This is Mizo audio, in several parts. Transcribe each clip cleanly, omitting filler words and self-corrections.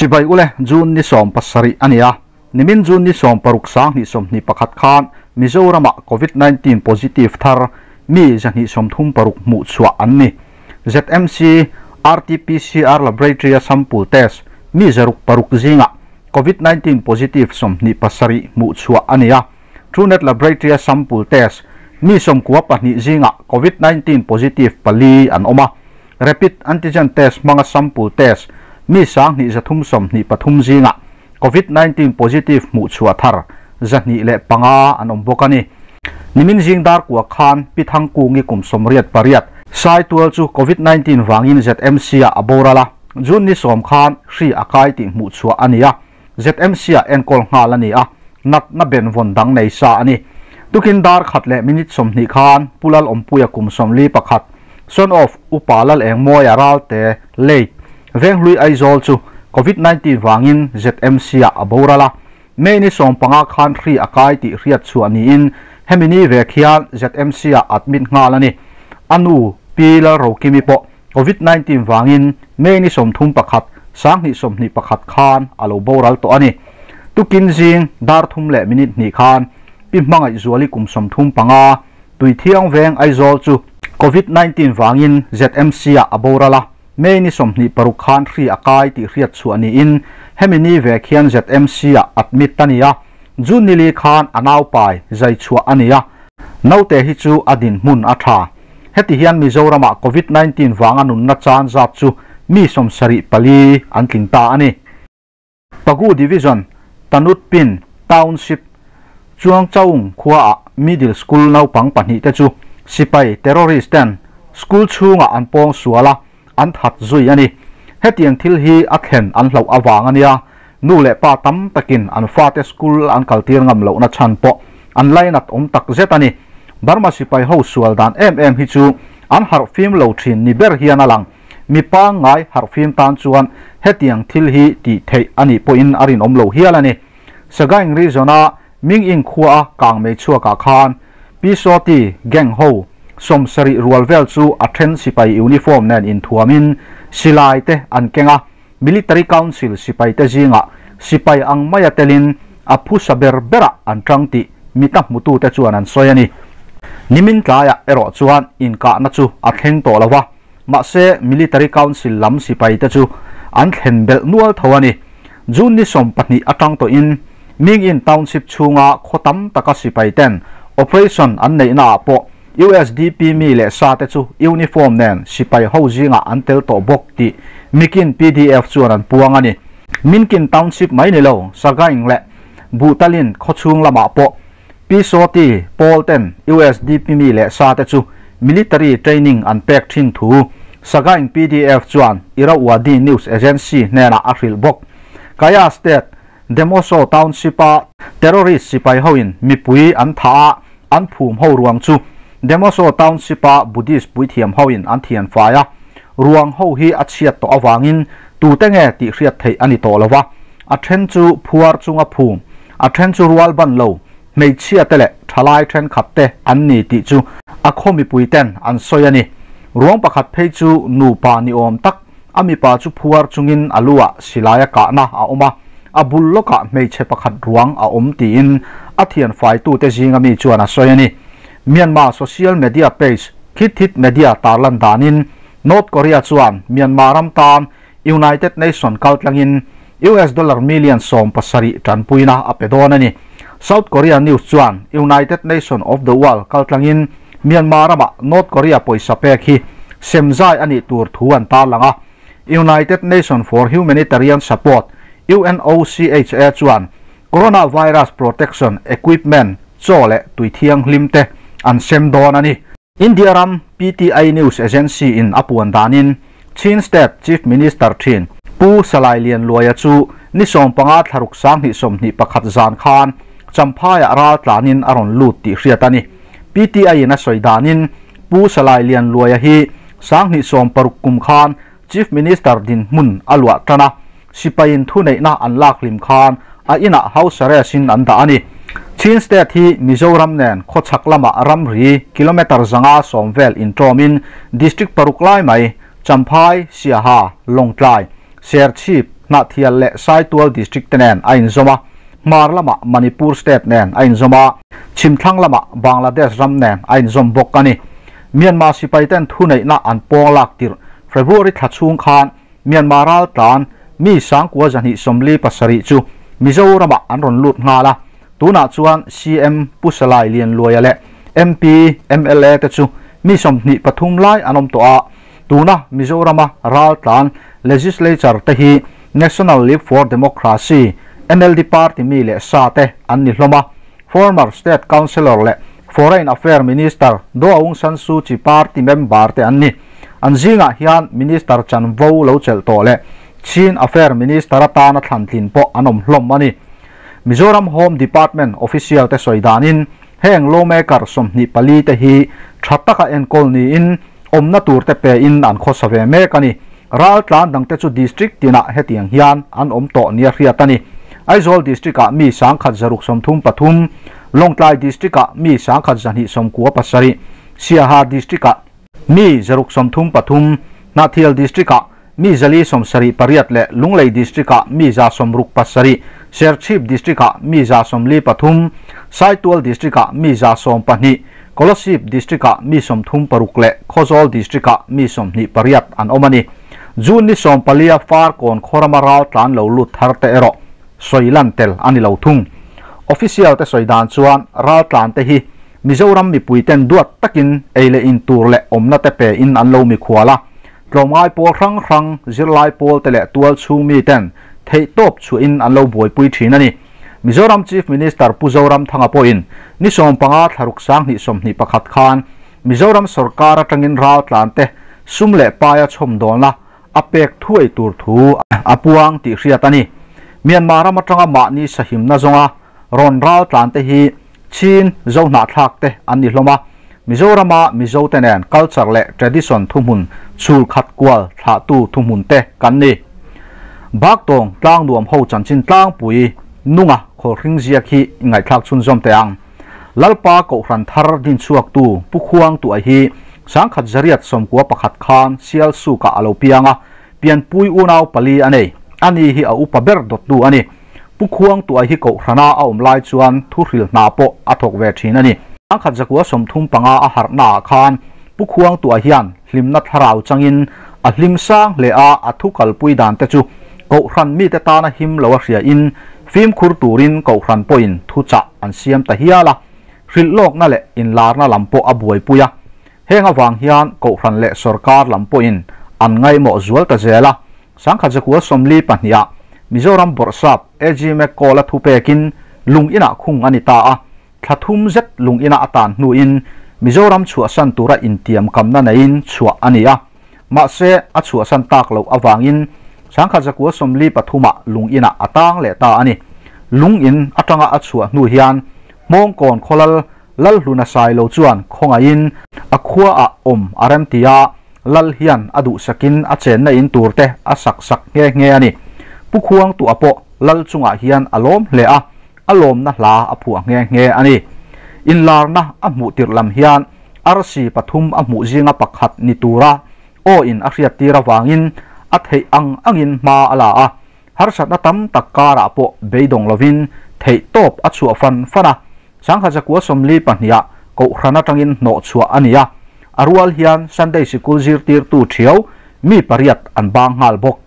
Chibai ule, June ni 17 ania. Nimin June ni 16 2021 khan Mizoram ah COVID-19 positive thar mi 236 hmuh chhuah an ni. ZMC RT-PCR Laboratory a sample test mi 106 zingah COVID-19 positive 27 hmuh chhuah a ni a. Truenat Laboratory a sample test mi 92 zingah COVID-19 positive pali an awm a. Rapid antigen test hmanga sample test mi 2323 zingah COVID-19 positive hmuh chhuah thar 205 an awm bawk a ni. Nimin zing dar kua khan Pi Thangkungi kum 88 Saitual chu COVID-19 vangin ZMC ah a boral a, June ni 10 khan hri a kai tih hmuh chhuah a ni a, ZMC ah enkawl nghal a ni a, natna benvawn dang nei sa a ni. Tukin dar khat leh minute 20 khan Pu Lal Awmpuia kum 41, son of Upa Lal Engmawia Ralte, late, Venghlui Aizawl chu COVID-19 vangin ZMC ah a boral a, May ni 15 khan hri a kai tih hriat chhuah niin hemi ni vek hian ZMC ah admit nghal a ni. A nu Pi Lalrokimi pawh COVID-19 vangin May ni 31, 2021 khan a lo boral tawh a ni. Tukin zing dar thum leh minute hnih khan Pi Hmangaihzuali kum 35, Tuithiang Veng Aizawl chu COVID-19 vangin ZMC ah a boral a. May ni 26 khan hri a kai tih hriat chhuah niin hemi ni vek hian ZMC ah admit a ni a, June ni li khan a naupai zai chhuah a ni a, naute hi chu a dinhmun a tha. Heti hian Mizoram ah COVID-19 vanga nunna chan zat chu mi 74 an tling ta a ni. Pagu Division, Tanutpin Township, Chuangchaung khua ah Middle School naupang pahnih te chu sipai terrorist ten school chhungah an pawng sual a, an that zui a ni. Hetiang thil hi a thlen an hlauh avang a nia, nu leh pa tam takin an fate school an kaltir ngam lohna chhan pawh an lainat awm tak zet a ni. Burma sipai ho sual dan em em hi chu an harh fim lo thin ni ber hian a lang. Mi pangngai harh fim tan chuan hetiang thil hi tih theih a nih pawhin a rinawm lo hial a ni. Sagaing region-a Minging khua kang mei chhuakah khan Pisawti gang ho 70 rual vel chu a then sipai uniform nen inthuamin silai te an keng a, Military Council sipai te zingah sipai ang maia telin a phusa ber berah an tang tih mita hmutute chuan an sawi a ni. Nimin tlaiah erawh chuan inkahna chu a thleng tawh lo va, mahse Military Council lam sipai te chu an thlen belh nual tho a ni. June ni 12 atang tawhin Mingin Township chhunga khaw tam taka sipai ten operation an neihna ah pawh USDP mi leh sa te chu uniform nen sipai ho zingah an tel tawh bawk tih Mikin PDF chuan an puang a ni. Minkin Township mai ni lo, Sagaing leh Buhtalin khaw chhung lamah pawh Pisawti pawl ten USDP mi leh sa te chu military training an pek thin thu Sagaing PDF chuan Irrawaddy News Agency hnenah a hrilh bawk. Kaya State Demoso Township-a terrorist sipai hoin mipui an tha a, an phum ho ruang chu Demoso Township-a Buddhist puithiam hoin an thian fai a, ruang ho hi a chhiat tawh avangin tute nge tih hriat theih a ni tawh lo va, a then chu phuar chunga phum, a then chu rual ban lo, hmeichhia te leh thalai thenkhat te an ni tih chu a khaw mipui ten an sawi a ni. Ruang pakhat phei chu nupa ni awm tak, a mipa chu phuar chungin a luah silai a kahna a awm a, a bul lawkah hmeichhe pakhat ruang a awm tiin a thian faitute zinga mi chuan a sawi a ni. Myanmar social media page Khit Thit Media tarlan danin North Korea chuan Myanmar ram tan United Nation kaltlangin US dollar million 17 tanpuina a pe dawn a ni. South Korea News chuan United Nation of the World kaltlangin Myanmar ramah North Korea pawisa pek hi semzai a nih tur thu an tarlang a. United Nation for Humanitarian Support, UNOCHA, chuan Coronavirus Protection Equipment chaw leh tui thianghlim te an sem dawn a ni. India ram PTI News Agency in a puan danin Chin State Chief Minister thin Pu Salai Lian Luaia chu ni 15 thlaruk 2021 zan khan Champhaiah ral tlanin a rawn lut tih hriat a ni. PTI in a sawi danin Pu Salai Lian Luaia hi 2016 kum khan Chief Minister dinhmun a luah tan a, sipain thuneihna an lak hlim khan a inah house arrest in an dah a ni. Chin State hi Mizoram nen khawchhak lamah ramri kilometre 110 vel intawmin district paruk lai mai Champhai, Siaha, Lawngtlai, Serchhip, Hnahthial leh Saitual District te nen a inzawm a, hmar lamah Manipur State nen a inzawm a, chhimthlang lamah Bangladesh ram nen a inzawm bawk a ni. Myanmar sipaiten thuneihna an pawng lak tirh February thla chhung khan Myanmar raltlan mi sangkua 247 chu Mizoramah an rawn lut nghal a, tunah chuan CM Pu Salai Lianluaia leh MP, mla te chu mi 23 lai an awm tawh a, tuna Mizorama raltlan legislature te hi National League for Democracy, NLD party mi leh sa te an ni hlawm a, former state councillor leh Foreign Affair Minister Daw Aung San Suu Kyi party member te an ni. An zingah hian Minister chanvo lo chelh tawh leh Chin Affair Minister atana thlantlin pawh an awm hlawm a ni. Mizoram Home Department official te sawi danin heng lawmaker 24 te hi tha taka enkawl niin awmna tur te pe in an khawsa ve mek a ni. Raltlan dangte chu district tinah hetiang hian an awm tawh nia hriat a ni. Aizawl district ah mi 1,633, Lawngtlai district ah mi 1,297, Siaha district ah mi 633, Hnahthial district ah mi 478 leh Lunglei district ah mi 167, Serchhip district ah mi 143, Saitual district ah mi 112, Kolasib district ah mi 36 leh Khawzawl district ah mi 28 an awm a ni. June ni 14 Farkawn khawrama raltlan lo lut thar te erawh sawilan tel a ni lo thung. Official te sawi dan chuan raltlan te hi Mizoram mipuiten duat takin ei leh in tur leh awmna te pe in an lo mikhual a, tlawmngai pawl hrang hrang zirlai pawl te leh tual chhung mi ten theih tawp chhuahin an lo buaipui thin a ni. Mizoram Chief Minister Pu Zoramthanga pawhin ni 15 thlaruk 2021 khan Mizoram sarkar atangin raltlan te sum leh paia chhawm dawlna a pek thuai tur thu a puang tih hriat a ni. Myanmar ram atanga mahni sahimna zawnga rawn raltlan te hi Chin Zohnahthlak te an ni hlawm a, Mizorama Mizo te nen culture leh tradition thuhmun chhul khat kual thlahtu thuhmun te kan ni. Baktawng tlangnuam ho chanchin tlangpui nunga khawlhring ziak hi ngaihthlak chhunzawm teh ang. Lalpa Kohhran thar din chhuak tu Pu Khuang Tuah hi 1991 khan Sial sukah a lo piang a, pianpui unau pali a nei. Ani hi a upa ber dawttu a ni. Pu Khuang Tuah hi Kohhrana a awm lai chuan thu hril hna pawh a thawk ve thin a ni. 1935 a harhna ah khan Pu Khuang Tuah hian hlimna thlarau changin a hlim sang hle a, a thu kalpui dan te chu Kohhran mite tana him lo a hria in fimkhur turin Kohhran pawhin thu chah an siam ta hial a, hrilh lawkna leh inlarna lam pawh a buaipui a. Heng avang hian Kohhran leh sarkar lam pawhin an ngaimawh zual ta zel a. 1942 ah Mizoram Bawrhsap AG McCall a thu pekin lung inah khung a ni ta a, thla thum zet lung inah a tan hnuin Mizoram chhuahsan tura intiam kamna neiin chhuah a ni a. Mahse, a chhuahsan tak loh avangin 1943 ah lung inah a tang leh ta a ni. Lung in atanga a chhuah hnu hian Hmawngkawn khawlal Lalhluna Sailo chuan khawngaihin a khua ah awm a rem ti a, Lal hian a duhsakin a chenna in tur te a sak sak nghe nghe a ni. Pu Khuang Tuah pawh Lal chungah hian a lawm hle a, a lawmna hla a phuah nghe nghe a ni. Inlarna a hmuh tirh lam hian arsi pathum a hmuh zinga pakhat ni tura aw in a hriat tir avangin a theih ang angin hma a la a, harsatna tam tak karah pawh beidawng lovin theih tawp a chhuah fan fan a. 1942 ah Kohhran atangin hnawh chhuah a ni a, a rual hian Sunday Sikul zirtirtu thiau mi pariat an bang nghal bawk.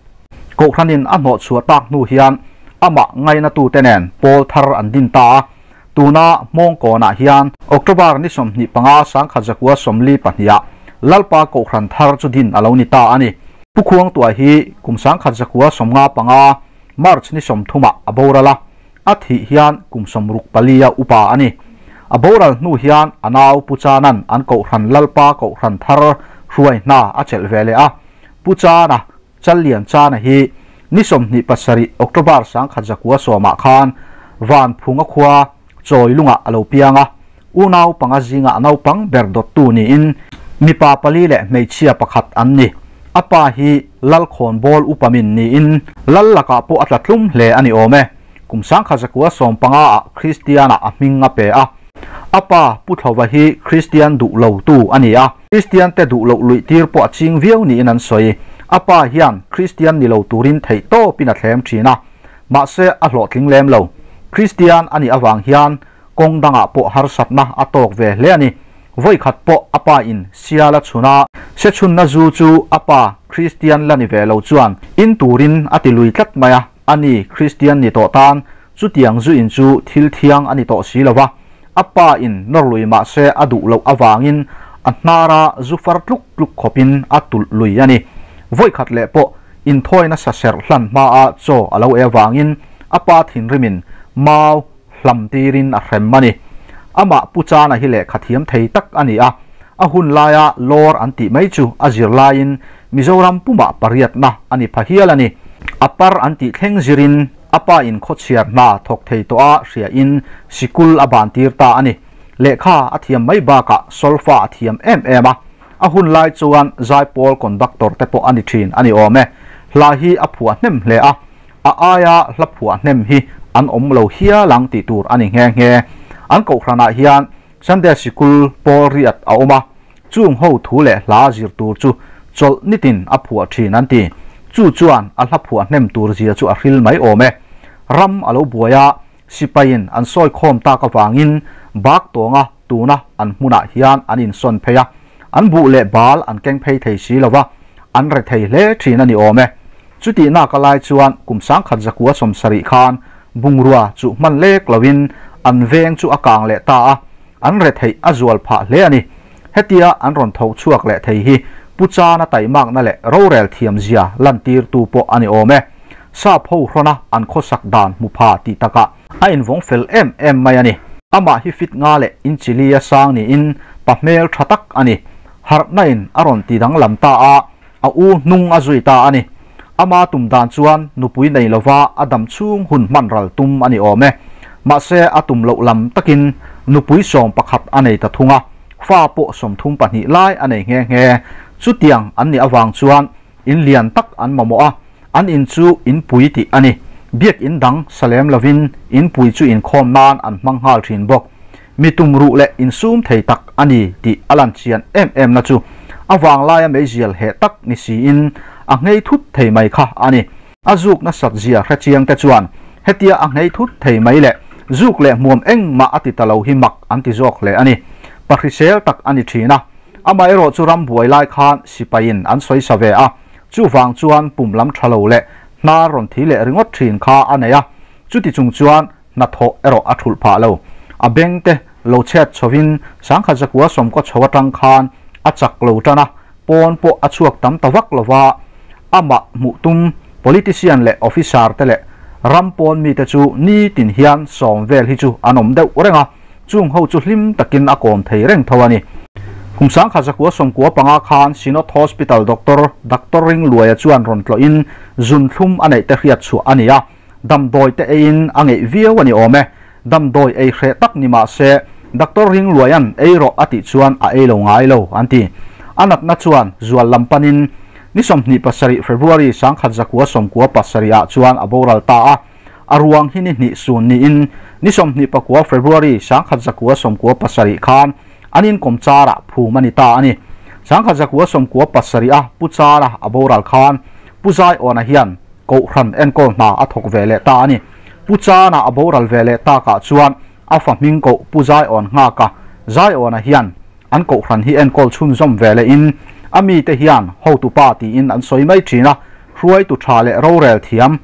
Kohhranin a hnawh chhuah tak hnu hian amah ngainatute nen pawl thar an din ta a, tuna Hmawngkawnah hian October ni 25 1942 ah Lalpa Kohhran thar chu din a lo ni ta a ni. Pu Khuang Tuah hi kum 1955 March ni 30 ah a boral a, a thih hian kum 64 a upa a ni. A boral hnu hian a nau Pu Chanan an Kohhran Lalpa Kohhran thar hruai hna a chelh ve leh a. Pu Chana, Challian Chana hi ni 27 October 1910 ah khan Van Phunga khua chawi lungah a lo piang a, unau panga zinga a naupang ber dawttu niin mipa pali leh hmeichhia pakhat an ni. A pa hi Lalkhawn bawl upamin niin Lal lakah pawh a tla tlum hle a ni awm e. Kum 1915 ah Kristiana a hming a pe a. A pa Pu Thlova hi Kristian duh lo tu a ni a, Kristian te duh loh luih tir pawh a ching viau niin an sawi. A pa hian Kristian ni lo turin theihtawpin a thlem thin a, mahse a hlawhtling lem lo. Kristian a nih avang hian kawng dangah pawh harsatna a tawk ve hle a ni. Vawikhat pawh a pa in sial a chhun a, se chhunna zu chu a pa Kristian la ni ve lo chuan in turin a ti lui tlat mai a, a ni Kristian ni tawh tan chutiang zu in chu thil thiang a ni tawh si lo va, a pa in nawr lui mah se a duh loh avangin a hnara zu far tluk tluk khawpin a tulh lui a ni. Vawikhat leh pawh inthawina saserh hlan hmaa chaw a lo e avangin a pa thinrimin mau hlam tirin a hrem a ni. Amah Pu Chana hi lehkha thiam thei tak a ni a, a hun laia lawr an tih mai chu a zir laiin Mizoram pumah pariatna a ni pha hial a ni. A par an tih thleng zirin a pa in khawchhiar hna thawk thei tawh a hriain sikul a ban tir ta a ni. Lehkha a thiam mai bakah solfa a thiam em em a, a hun lai chuan zaipawl conductor te pawh a ni thin a ni awm e. Hla hi a phuah hnem hle a, A aia hla phuah hnem hi an awm lo hial ang tih tur a ni nghe nghe. An kohhranah hian Sunday Sikul pawl riat a awm a, chung ho thu leh hla zir tur chu chawlh nitin a phuah thin an ti. Chu chuan a hla phuah hnem tur zia chu a hril mai awm e. Ram a lo buai a, sipaiin an sawi khawm tak avangin bak tawnga tuna an hmunah hian an insawn phei a, an buh leh bal an keng phei thei si lo va, an re thei hle thin a ni awm e. Chutih nak a lai chuan kum sangkhat zakua sawmsarih khan bungrua chu hman lek loin an veng chu a kang leh ta a, an re theih a zual phah hle a ni. Hetia an rawn tho chhuak leh thei hi Pu Chana taihmakna leh rorel thiamzia lantirtu pawh a ni awm e. Sap ho hrawna an khawsak dan hmu pha tih takah a invawng fel em em mai a ni. Amah hi fit nga leh inchili a sang niin pa hmel tha tak a ni. Harhna in a rawn ti danglam ta a, a u hnung a zui ta a ni. Ama tum dan chuan nupui nei lova a dam chhung hun hman ral tum a ni awm e. Mahse a tum loh lam takin nupui 11 a nei ta thung a, fa pawh 32 lai a nei nghe nghe. Chutiang an nih avang chuan in lian tak an mamawh a, an in chu inpui tih a ni. Biak in dang salem lovin inpui chu inkhawm nan an hmang nghal thin bawk. Mi tum ruh leh insum thei tak a ni tih a lan chian em em na chu a vanglaia meizial heh tak ni siin a nghei thut thei mai kha a ni. A zuk nasat zia hre chiang te chuan hetia a nghei thut thei mai leh zuk leh hmuam engmah a ti ta lo hi mak an ti zawk hle a ni. Pahrisel tak a ni thin a, amaherawh chu ram buai lai khan sipaiin an sawi sa ve a, chuvang chuan pum lam tha lo leh hnar rawn thi leh ringawt thin kha a nei a, chuti chung chuan hnathawh erawh a thulh phah lo. A beng te lo chhet chhovin sangkhat zakua sawmkaw chho atang khan a chak lo tan a, pawn pawh a chhuak tam ta vak lova, amah hmuh tum politician leh officer te leh ram pawn mite chu nitin hian sawm vel hi chu an awm deuh reng a, chung ho chu hlim takin a kawm thei reng tho a ni. Kum sangkhat zakua sawmkua panga khan Synod Hospital doctor Doctor Ringluaia chuan rawn tlawhin zunthlum a neih te hriat chhuah a ni a, damdawi te eiin a ngeih viau a ni awm e. Damdawi ei hreh tak ni mah se Doctor Ringluaia'n ei rawh a tih chuan a ei lo ngai lo an ti. A natna chuan zual lam panin ni 27 February sangkhat zakua 97 ah chuan a boral ta a, a ruang hi ni hnih sun niin ni 29 February sangkhat zakua 97 khan an inkawm charah phum a ni ta a ni. Sangkhat zakua 97 a Pu Chara a boral khan Pu Zaiawna hian kohhran enkawl hna a thawk ve leh ta a ni. Pu Chana a boral ve leh takah chuan a fa hming koh Pu Zaiawn nghak a, Zaiawna hian an kohhran hi enkawl chhunzawm ve lehin a mite hian hotupa tiin an sawi mai thin a, hruaitu tha leh rorel thiam,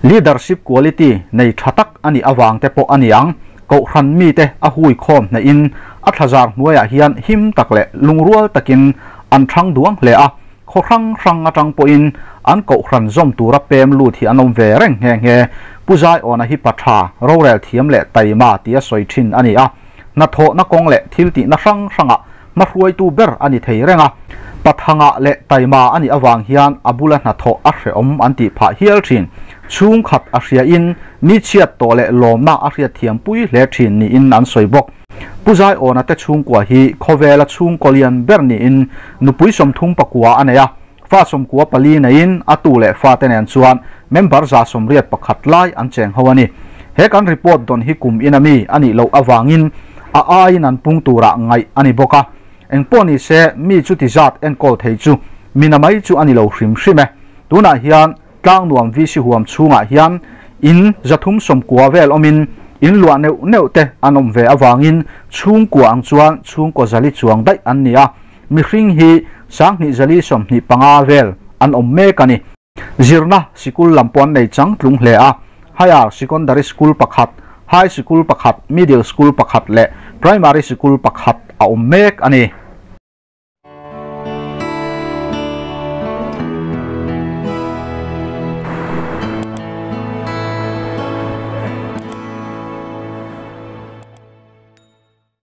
leadership quality, nei tha tak a nih avang te pawh a ni ang. Kohhran mite a hui khawm hnehin a thlazar hnuaiah hian him tak leh lungrual takin an thang duang hle a, khaw hrang hrang atang pawhin an kohhran zawm tura pem lut hi an awm ve reng nghe nghe. Pu Zaiawna hi pa tha, rorel thiam leh taima tia sawi thin a ni a, hnathawhna kawng leh thil tihna hrang hrangah hmahruaitu ber a ni thei reng a, pathanga leh taima a nih avang hian a bula hnathawh a hrehawm an tih phah hial thin. Chhungkhat a hriain mi chhiat tawh leh lawmna a hriat thiampui hle thin niin an sawi bawk. Pu Zaiawna te chhungkua hi khawvela chhungkaw lian ber niin nupui 34 a nei a, fa 94 neiin a tu leh fate nen chuan member 181 lai an cheng ho a ni. He kan report dawn hi kum in ami a nih loh avangin a aiin an pung turah ngaih a ni bawk a. Engpawh ni se mi chuti zat enkawl thei chu Mina mai chu ani lo hrim hrim e. Tunah hian Tlangnuam VC huam chhungah hian in 390 vel awmin in luah neuh neuh te an awm ve avangin chhungkua ang chuan chhungkaw 400 chuang daih an ni a. Mihring hi 2225 vel an awm mek ani. Zirna sikul lam pawh an nei chang tlung hle a. Higher Secondary School pakhat, High Sikul pakhat, Middle School pakhat leh Primary Sikul pakhat a awm mek ani.